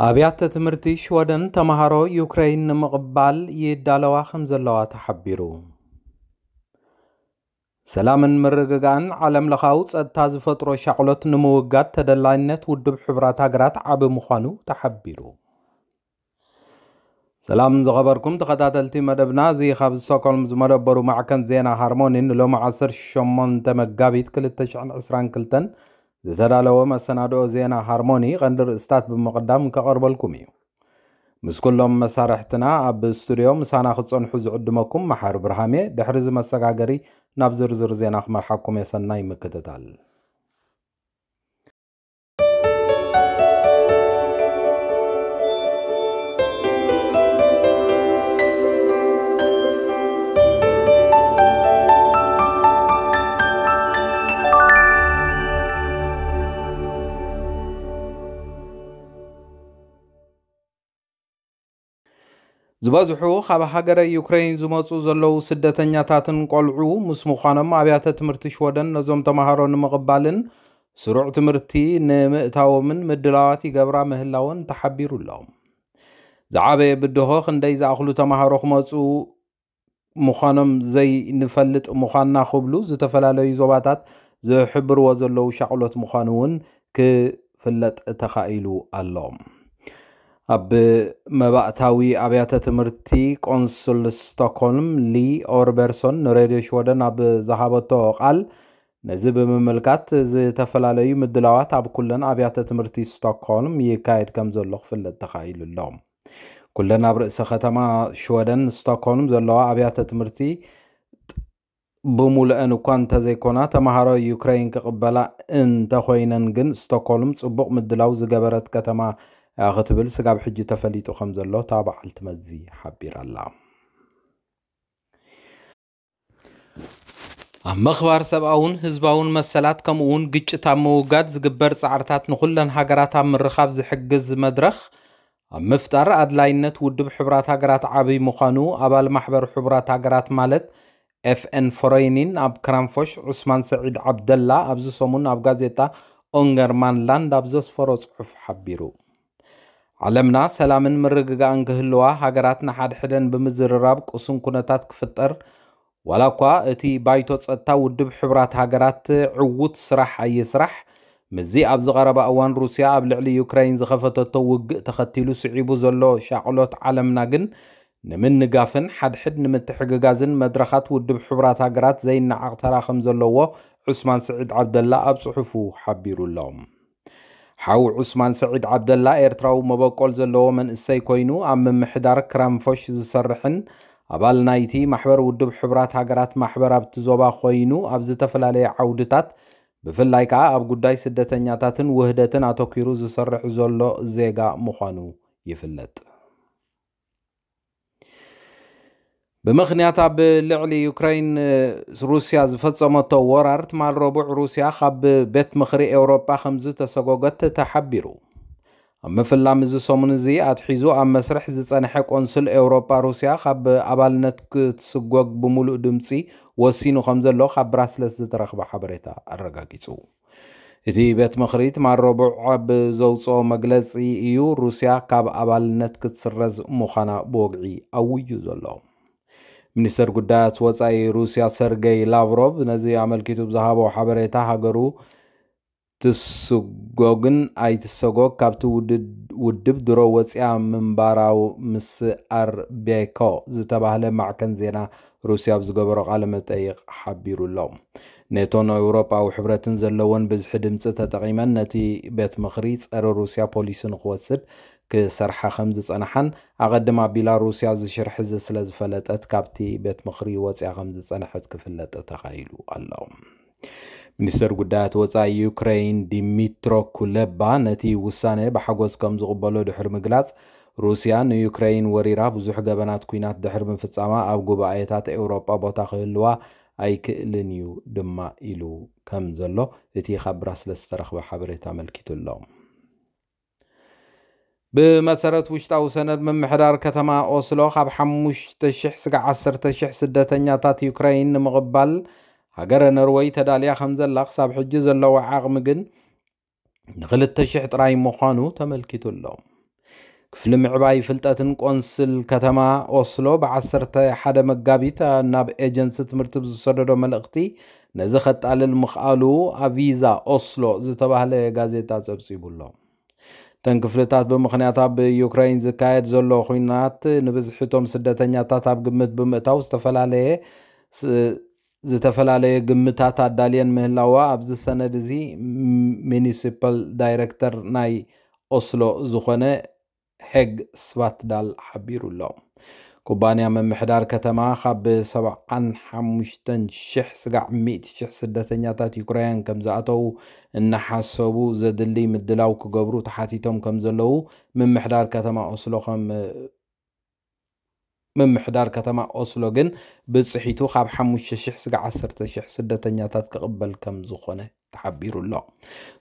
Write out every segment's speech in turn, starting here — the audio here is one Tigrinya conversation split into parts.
ኣብያተ ትምህርቲ ሽወደን ተምሃሮ ዩክረይን ንምቕባል ይዳለዋ ከም ዘለዋ ተሓቢሩ። ሰላምን ምርግጋእን ዓለም ለኻዊ ጸጥታ ዝፈጥሮ ሻቕሎት ንምውጋድ ተደላይነት ውድብ ሕቡራት ሃገራት ዓቢ ምዃኑ ተሓቢሩ። ሰላም ዝኸበርኩም ተኸታተልቲ መደብና፣ እዚ ካብ ስቶክሆልም ዝመደበሩ ማዕከን ዜና ሃርሞኒ ንሎሚ ዓሰርተ ሸሞንተ መጋቢት ክልተ ሽሕን ዕስራን ክልተን ዝተዳለወ መሰናድኦ ዜና ሃርሞኒ ቀንዲ ርእስታት ብምቕዳም ከቐርበልኩም እዩ። ምስ ኩሎም መሳርሕትና ኣብ ስቱድዮ ምሳና ክጸንሑ ዝዕድመኩም መሓር ብርሃሜ፣ ድሕሪ እዚ መሰጋገሪ ናብ ዝርዝር ዜና ክመርሓኩም የሰናይ ምክትታል። ዝበዝሑ ካብ ሃገረ ዩክረይን ዝመጹ ዘለዉ ስደተኛታትን ቆልዑ ምስ ምዃኖም፣ ኣብያተ ትምህርቲ ሽወደን ነዞም ተምሃሮ ንምቕባልን ስሩዕ ትምህርቲ ንምእታዎምን ምድላዋት ይገብራ ምህላወን ተሓቢሩ ኣሎ። ዝዓበየ ብድሆ ክንደይ ዝኣኽሉ ተምሃሮ ክመጹ ምዃኖም ዘይንፈልጥ ምዃንና ክብሉ ዝተፈላለዩ ዞባታት ዝሕብርዎ ዘለዉ ሻቕሎት ምዃኑ እውን ክፍለጥ ተኻኢሉ ኣሎ። ኣብ መባእታዊ ኣብያተ ትምህርቲ ቆንስል ስቶክሆልም ሊ ኦርበርሶን ንሬድዮ ሽወደን ኣብ ዝሃበቶ ቃል፣ ነዚ ብምምልካት ዝተፈላለዩ ምድላዋት ኣብ ኩለን ኣብያተ ትምህርቲ ስቶክሆልም ይካየድ ከም ዘሎ ክፍለጥ ተኻኢሉ ኣሎ። ኩለን ኣብ ርእሰ ከተማ ሽወደን ስቶክሆልም ዘለዋ ኣብያተ ትምህርቲ ብሙሉአን እኳ እንተዘይኮና፣ ተምሃሮ ዩክረይን ክቕበላ እንተኾይነን ግን፣ ስቶክሆልም ጽቡቕ ምድላው ዝገበረት ከተማ እያ ክትብል ስጋብ ሕጂ ተፈሊጡ ከም ዘሎ እታ በዓልቲ መዚ ሓቢራ ኣላ። ኣብ ምኽባር ሰብኣውን ህዝባውን መሰላት፣ ከምኡ እውን ግጭት ኣብ ምውጋድ ዝግበር ጻዕርታት ንኹለን ሃገራት ኣብ ምርኻብ ዝሕግዝ መድረኽ ኣብ ምፍጣር ኣድላይነት ውድብ ሕቡራት ሃገራት ዓብይ ምዃኑ ኣባል ማሕበር ሕቡራት ሃገራት ማለት ኤፍኤን ፎረይኒን ኣብ ክራንፎሽ ዑስማን ሰዒድ ዓብደላ ኣብዚ ሰሙን ኣብ ጋዜጣ ኦንገርማንላንድ ኣብ ዘስፈሮ ጽሑፍ ሓቢሩ። ዓለምና ሰላምን ምርግጋእን ክህልዋ፣ ሃገራት ንሓድሕደን ብምዝርራብ ቅሱን ኩነታት ክፍጠር፣ ዋላ እኳ እቲ ባይቶ ጸጥታ ውድብ ሕቡራት ሃገራት ዕዉት ስራሕ ኣይስራሕ፣ ምስዚ ኣብዚ ቀረባ እዋን ሩስያ ኣብ ልዕሊ ዩክራይን ዝኸፈተቶ ውግእ ተኸቲሉ ስዒቡ ዘሎ ሻቕሎት ዓለምና ግን ንምንጋፍን ሓድሕድ ንምትሕግጋዝን መድረኻት ውድብ ሕቡራት ሃገራት ዘይነዓቕ ተራ ከም ዘለዎ ዑስማን ስዒድ ዓብደላ ኣብ ጽሑፉ ሓቢሩ ኣሎ። ሓው ዑስማን ሰዒድ ዓብደላ ኤርትራዊ መበቆል ዘለዎ መንእሰይ ኮይኑ፣ ኣብ ምምሕዳር ክራንፎሽ ዝሰርሕን ኣባል ናይቲ ማሕበር ውድብ ሕቡራት ሃገራት ማሕበር ኣብቲ ዞባ ኮይኑ፣ ኣብ ዝተፈላለየ ዓውድታት ብፍላይ ከኣ ኣብ ጉዳይ ስደተኛታትን ውህደትን ኣተኲሩ ዝሰርሕ ዘሎ ዜጋ ምዃኑ ይፍለጥ። ብምኽንያት ኣብ ልዕሊ ዩክራይን ሩስያ ዝፈጸመቶ ወራር፣ ትማል ረቡዕ ሩስያ ካብ ቤት ምኽሪ ኤውሮጳ ከም ዝተሰጎገት ተሓቢሩ። ኣብ ምፍላም እዚ ሰሙን እዚ ኣትሒዙ ኣብ መስርሕ ዝጸንሐ ቆንስል ኤውሮጳ፣ ሩስያ ካብ ኣባልነት ክትስጎግ ብምሉእ ድምጺ ወሲኑ ከም ዘሎ ካብ ብራስለስ ዝተረኽበ ሓበሬታ ኣረጋጊጹ። እቲ ቤት ምኽሪ ትማል ረቡዕ ኣብ ዘውጽኦ መግለጺ እዩ ሩስያ ካብ ኣባልነት ክትስረዝ ምዃና ብወግዒ ኣውዩ ዘሎ። ሚኒስተር ጉዳያት ወጻኢ ሩስያ ሰርገይ ላቭሮቭ ነዚ ኣመልኪቱ ብዝሃቦ ሓበሬታ፣ ሃገሩ ትስጎግን ኣይትሰጎግ ካብቲ ውድድ-፣ ውድብ ድሮ ወጺኣ ምንባራው ምስ ኣርቤኮ ዝተባህለ ማዕከን ዜና ሩስያ ኣብ ዝገበሮ ቃለ መጠይቕ ሓቢሩ ኣሎ። ኔቶን ኣውሮጳዊ ሕብረትን ዘለወን ብዝሒ ድምጺ ተጠቒመን ነቲ ቤት ምኽሪ ጸረ ሩስያ ፖሊሲ ንኽወስድ ክሰርሓ ከም ዝጸንሓን፣ ኣቐድም ኣቢላ ሩስያ እዚ ሽርሒ እዚ ስለ ዝፈለጠት ካብቲ ቤት ምኽሪ ወጺኣ ከም ዝጸንሐት ክፍለጥ ተኻኢሉ ኣሎ። ሚኒስተር ጉዳያት ወጻኢ ዩክረይን ዲሚትሮ ኩለባ ነቲ ውሳነ ብሓጎስ ከም ዝቕበሎ ድሕሪ ምግላጽ፣ ሩስያ ንዩክረይን ወሪራ ብዙሕ ገበናት ኲናት ድሕሪ ምፍጻማ ኣብ ጉባኤታት ኤውሮጳ ቦታ ክህልዋ ኣይክእልን እዩ ድማ ኢሉ ከም ዘሎ እቲ ካብ ብራስለስ ዝተረኽበ ሓበሬታ ኣመልኪቱ ኣሎ። ብመሰረት ውሽጣዊ ሰነድ ምምሕዳር ከተማ ኦስሎ፣ ካብ ሓሙሽተ ሽሕ ስጋዕ ዓሰርተ ሽሕ ስደተኛታት ዩክረይን ንምቕባል ሃገረ ነርወይ ተዳልያ ከም ዘላ፣ ክሳብ ሕጂ ዘለዎ ዓቕሚ ግን ንኽልተ ሽሕ ጥራይ ምዃኑ ተመልኪቱ ኣሎ። ክፍሊ ምዕባይ ፍልጠትን ቆንስል ከተማ ኦስሎ ብ ዓሰርተ ሓደ መጋቢት ናብ ኤጀንሲ ትምህርቲ ብዝሰደዶ መልእኽቲ፣ ነዚ ከጣልል ምኽኣሉ ኣቪዛ ኦስሎ ዝተባህለ ጋዜጣ ጸብጺቡ ኣሎ። እተን ክፍልታት ብምኽንያት ኣብ ዩክሬን ዝካየድ ዘሎ ኹናት ንብዝሒ እቶም ስደተኛታት ኣብ ግምት ብምእታው ዝተፈላለየ ስ-፣ ዝተፈላለየ ግምታት ኣዳልየን ምህላዋ ኣብዚ ሰነድ እዚ ሚኒሲፓል ዳይሬክተር ናይ ኦስሎ ዝኾነ ሄግ ስቫትዳል ሓቢሩ ኣሎ። ኩባንያ ምምሕዳር ከተማ ካብ ሰብዓን ሓሙሽተን ሽሕ ስጋዕ ሚእቲ ሽሕ ስደተኛታት ዩክራይን ከም ዝኣተዉ እናሓሰቡ ዘድሊ ምድላው ክገብሩ ተሓቲቶም ከም ዘለዉ ምምሕዳር ከተማ ኦስሎ ከም ምምሕዳር ከተማ ኦስሎ ግን ብጽሒቱ ካብ ሓሙሽተ ሽሕ ስጋዕ ዓሰርተ ሽሕ ስደተኛታት ክቕበል ከም ዝኾነ ተሓቢሩ ኣሎ።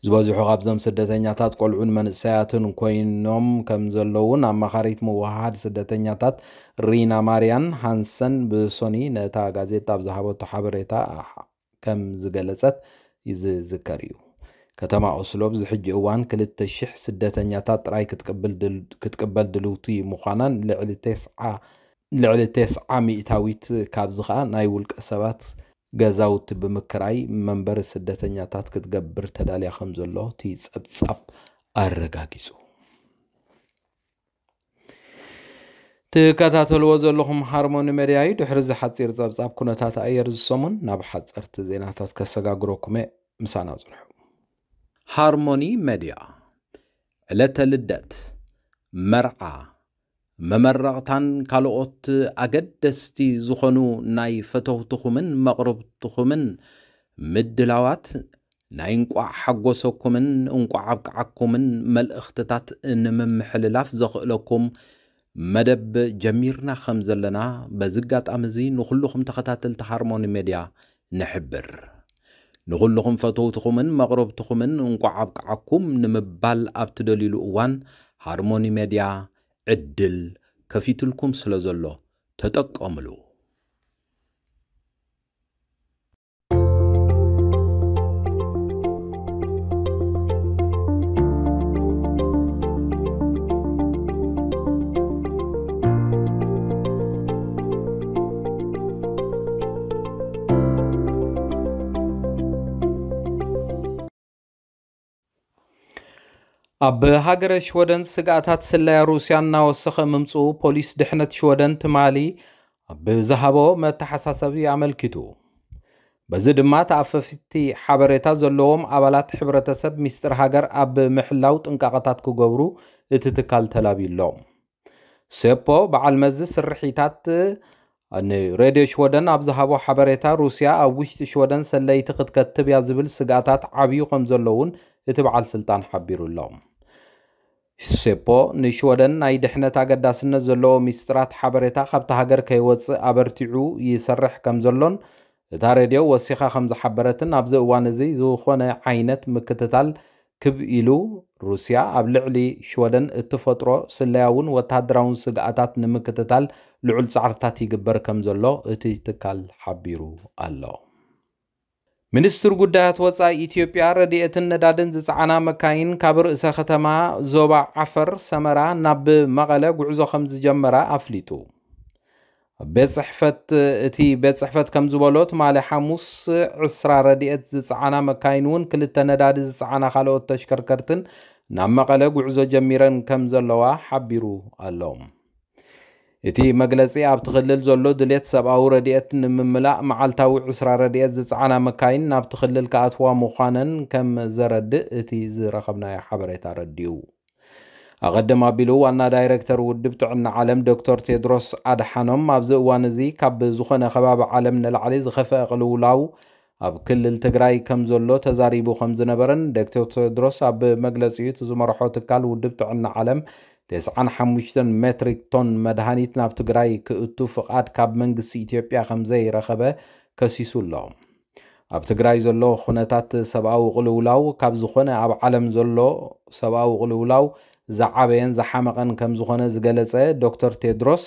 ዝበዝሑ ካብዞም ስደተኛታት ቆልዑን መንእሰያትን ኮይኖም ከም ዘለውን ኣማኻሪት ምውሃሃድ ስደተኛታት ሪና ማርያን ሃንሰን ብሶኒ ነታ ጋዜጣ ኣብ ዝሃበቶ ሓበሬታ ከም ዝገለጸት ዝዝከር እዩ። ከተማ ኦስሎ ኣብዚ ሕጂ እዋን ክልተ ሽሕ ስደተኛታት ጥራይ ክትቅብል ድል-፣ ክትቅበል ድልውቲ ምዃናን ልዕሊ ተስዓ፣ ልዕሊ ተስዓ ሚእታዊት ካብዚ ኸኣ ናይ ውልቀ ሰባት ገዛውቲ ብምክራይ መንበሪ ስደተኛታት ክትገብር ተዳልያ ከም ዘሎ እቲ ጸብጻብ ኣረጋጊጹ። ትከታተልዎ ዘለኹም ሃርሞኒ ሜድያ እዩ። ድሕሪ እዚ ሓጺር ጸብጻብ ኩነታት ኣየር ዝሰሙን ናብ ሓጸርቲ ዜናታት ከሰጋግረኩም እየ። ምሳና ጽንሑ። ሃርሞኒ ሜድያ፣ ዕለተ ልደት፣ መርዓ፣ መመረቕታን ካልኦት ኣገደስቲ ዝኾኑ ናይ ፈተውትኹምን መቕርብትኹምን ምድላዋት ናይ እንቋዕ ሓጎሰኩምን እንቋዕ ኣብቅዓኩምን መልእኽትታት ንምምሕልላፍ ዘኽእለኩም መደብ ጀሚርና ከም ዘለና በዚ ኣጋጣሚ እዚ ንኹልኹም ተኸታተልቲ ሃርሞኒ ሜድያ ንሕብር። ንኹልኹም ፈተውትኹምን መቕረብትኹምን እንቋዕ ኣብቅዓኩም ንምባል ኣብ ትደልዩሉ እዋን ሃርሞኒ ሜድያ ዕድል ከፊትልኩም ስለ ዘሎ ተጠቀምሉ። ኣብ ሃገረ ሽወደን ስግኣታት ስለያ ሩስያ እናወሰኸ ምምጽኡ ፖሊስ ድሕነት ሽወደን ትማሊ ኣብ ዝሃቦ መተሓሳሰቢ ኣመልኪቱ። በዚ ድማ ተኣፈፍቲ ሓበሬታ ዘለዎም ኣባላት ሕብረተሰብ ሚስጥር ሃገር ኣብ ምሕላው ጥንቃቐታት ክገብሩ እቲ ትካል ተላብዩ ኣሎ። ሴፖ በዓል መዚ ስርሒታት ንሬድዮ ሽወደን ኣብ ዝሃቦ ሓበሬታ፣ ሩስያ ኣብ ውሽጢ ሽወደን ሰለይቲ ክትከትብ እያ ዝብል ስግኣታት ዓብዩ ከም ዘሎ እውን እቲ በዓል ስልጣን ሓቢሩ ኣሎ። ሴፖ ንሽወደን ናይ ድሕነት ኣገዳስነት ዘለዎ ሚስጥራት ሓበሬታ ካብቲ ሃገር ከይወጽእ ኣበርቲዑ ይሰርሕ ከም ዘሎን እታ ሬድዮ ወሲኻ ከም ዝሓበረትን ኣብዚ እዋን እዚ ዝኾነ ዓይነት ምክትታል ክብ ኢሉ ሩስያ ኣብ ልዕሊ ሽወደን እትፈጥሮ ስለያውን ወተሃደራውን ስግኣታት ንምክትታል ልዑል ጻዕርታት ይግበር ከም ዘሎ እቲ ትካል ሓቢሩ ኣሎ። ሚኒስትር ጉዳያት ወጻኢ ኢትዮጵያ ረድኤትን ነዳድን ዝጸዓና መካይን ካብ ርእሰ ከተማ ዞባ ዓፈር ሰመራ ናብ መቐለ ጉዕዞ ከም ዝጀመራ ኣፍሊጡ። ቤት ጽሕፈት፣ እቲ ቤት ጽሕፈት ከም ዝበሎ ትማሊ ሓሙስ ዕስራ ረድኤት ዝጸዓና መካይን እውን ክልተ ነዳዲ ዝጸዓና ካልኦት ተሽከርከርትን ናብ መቐለ ጉዕዞ ጀሚረን ከም ዘለዋ ሓቢሩ ኣሎ። እቲ መግለጺ ኣብቲ ክልል ዘሎ ድሌት ሰብኣዊ ረድኤት ንምምላእ መዓልታዊ ዕስራ ረድኤት ዝጸዓና መካይን ናብቲ ክልል ክኣትዋ ምዃነን ከም ዘረድእ እቲ ዝረኸብናዮ ሓበሬታ ረዲኡ። ኣቐድም ኣቢሉ ዋና ዳይሬክተር ውድብ ጥዕና ዓለም ዶክተር ቴድሮስ ኣድሓኖም ኣብዚ እዋን እዚ ካብ ዝኾነ ከባቢ ዓለም ንላዕሊ ዝኸፍአ ቅልውላው ኣብ ክልል ትግራይ ከም ዘሎ ተዛሪቡ ከም ዝነበረን ዶክተር ቴድሮስ ኣብ መግለጺኡ እቲ ዝመርሖ ትካል ውድብ ጥዕና ዓለም ተስዓን ሓሙሽተን ሜትሪክ ቶን መድሃኒት ናብ ትግራይ ክእቱ ፍቓድ ካብ መንግስቲ ኢትዮጵያ ከም ዘይረኸበ ከሲሱ ኣሎ። ኣብ ትግራይ ዘሎ ኩነታት ሰብኣዊ ቅልውላው ካብ ዝኾነ ኣብ ዓለም ዘሎ ሰብኣዊ ቅልውላው ዝዓበየን ዝሓመቐን ከም ዝኾነ ዝገለጸ ዶክተር ቴድሮስ፣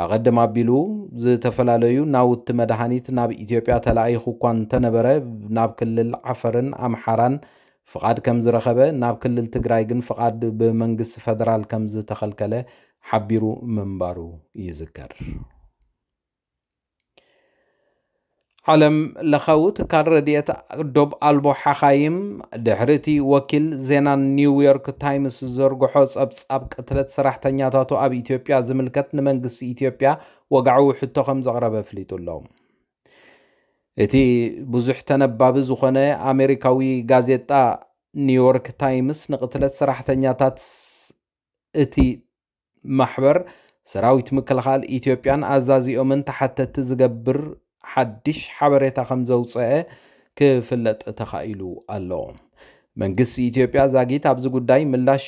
ኣቐድም ኣቢሉ ዝተፈላለዩ ናውቲ መድሃኒት ናብ ኢትዮጵያ ተላኢኹ እኳ እንተነበረ፣ ናብ ክልል ዓፈርን ኣምሓራን ፍቓድ ከም ዝረኸበ፣ ናብ ክልል ትግራይ ግን ፍቓድ ብመንግስቲ ፈደራል ከም ዝተኸልከለ ሓቢሩ ምንባሩ ይዝከር። ዓለም ለኻዊ ትካል ረድኤት ዶብ ኣልቦ ሓኻይም፣ ድሕሪ እቲ ወኪል ዜና ኒውዮርክ ታይምስ ዝዘርግሖ ጸብጻብ ቅትለት ሰራሕተኛታቱ ኣብ ኢትዮጵያ ዝምልከት ንመንግስቲ ኢትዮጵያ ወግዓዊ ሕቶ ከም ዘቕረበ ኣፍሊጡ ኣሎ። እቲ ብዙሕ ተነባቢ ዝኾነ ኣሜሪካዊ ጋዜጣ ኒውዮርክ ታይምስ ንቅትለት ሰራሕተኛታት እቲ ማሕበር ሰራዊት ምክልኻል ኢትዮጵያን ኣዛዚኦምን ተሓተቲ ዝገብር ሓድሽ ሓበሬታ ከም ዘውፅአ ክፍለጥ ተኻኢሉ ኣሎ። መንግስቲ ኢትዮጵያ ዛጊት ኣብዚ ጉዳይ ምላሽ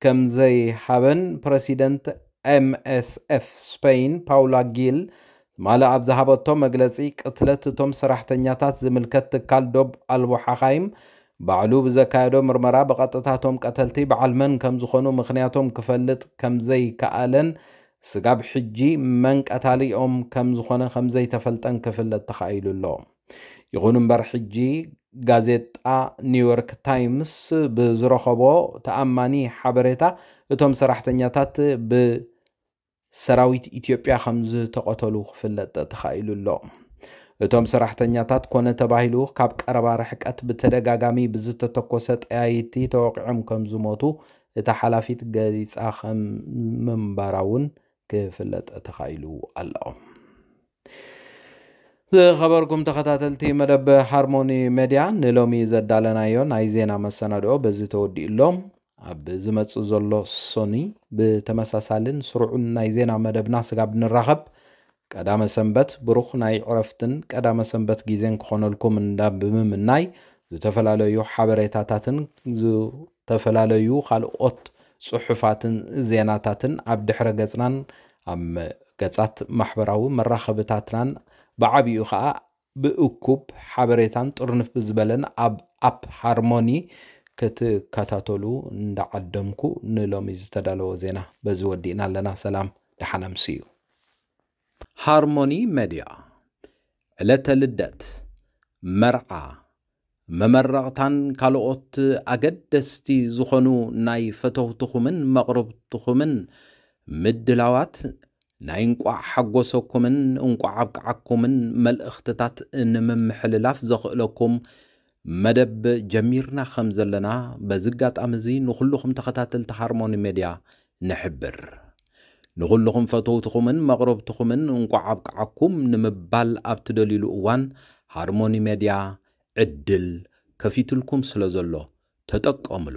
ከም ዘይሃበን ፕረሲደንት ኤምኤስኤፍ ስፔይን ፓውላ ጊል ትማሊ ኣብ ዝሃበቶ መግለጺ፣ ቅትለት እቶም ሰራሕተኛታት ዝምልከት ትካል ዶብ ኣልቦ ሓኻይም ባዕሉ ብዘካየዶ ምርመራ ብቐጥታ እቶም ቀተልቲ በዓል መን ከም ዝኾኑ ምኽንያቶም ክፈልጥ ከም ዘይከኣለን ስጋብ ሕጂ መን ቀታሊኦም ከም ዝኾነ ከም ዘይተፈልጠን ክፍለጥ ተኻኢሉ ኣሎ። ይኹን እምበር ሕጂ ጋዜጣ ኒውዮርክ ታይምስ ብዝረኸቦ ተኣማኒ ሓበሬታ እቶም ሰራሕተኛታት ብሰራዊት ኢትዮጵያ ከም ዝተቐተሉ ክፍለጥ ተኻኢሉ ኣሎ። እቶም ሰራሕተኛታት ኮነ ተባሂሉ ካብ ቀረባ ርሕቀት ብተደጋጋሚ ብዝተተኮሰ ጠያይቲ ተወቂዖም ከም ዝሞቱ እታ ሓላፊት ገሊጻ ከም ምንባራ እውን ክፍለጥ ተኻኢሉ ኣሎ። ዝኸበርኩም ተኸታተልቲ መደብ ሃርሞኒ ሜድያ፣ ንሎሚ ዘዳለናዮ ናይ ዜና መሰናድኦ በዚ ተወዲኡ ኣሎ። ኣብ ዝመጽእ ዘሎ ሶኒ ብተመሳሳልን ስሩዕን ናይ ዜና መደብና ስጋብ ንራኸብ፣ ቀዳመ ሰንበት ብሩኽ ናይ ዕረፍትን ቀዳመ ሰንበት ግዜን ክኾነልኩም እንዳ ብምምናይ፣ ዝተፈላለዩ ሓበሬታታትን ዝተፈላለዩ ካልኦት ጽሑፋትን ዜናታትን ኣብ ድሕረ ገጽናን ኣብ ገጻት ማሕበራዊ መራኸብታትናን ብዓቢኡ ኸኣ ብእኩብ ሓበሬታን ጥርንፍ ብዝበለን ኣብ ኣፕ ሃርሞኒ ክትከታተሉ እንዳዓደምኩ፣ ንሎሚ ዝተዳለወ ዜና በዚ ወዲእና ኣለና። ሰላም፣ ደሓን ኣምስዩ። ሃርሞኒ ሜድያ፣ ዕለተ ልደት፣ መርዓ፣ መመረቕታን ካልኦት ኣገደስቲ ዝኾኑ ናይ ፈተውትኹምን መቕርብትኹምን ምድላዋት፣ ናይ እንቋዕ ሓጎሰኩምን እንቋዕ ኣብቅዓኩምን መልእኽትታት ንምምሕልላፍ ዘኽእለኩም መደብ ጀሚርና ከም ዘለና በዚ ኣጋጣሚ እዚ ንኹልኹም ተኸታተልቲ ሃርሞኒ ሜድያ ንሕብር። ንኹልኹም ፈተውትኹምን መቕረብትኹምን እንቋዕ ኣብቅዓኩም ንምባል ኣብ ትደልዩሉ እዋን፣ ሃርሞኒ ሜድያ ዕድል ከፊትልኩም ስለ ዘሎ ተጠቀምሉ።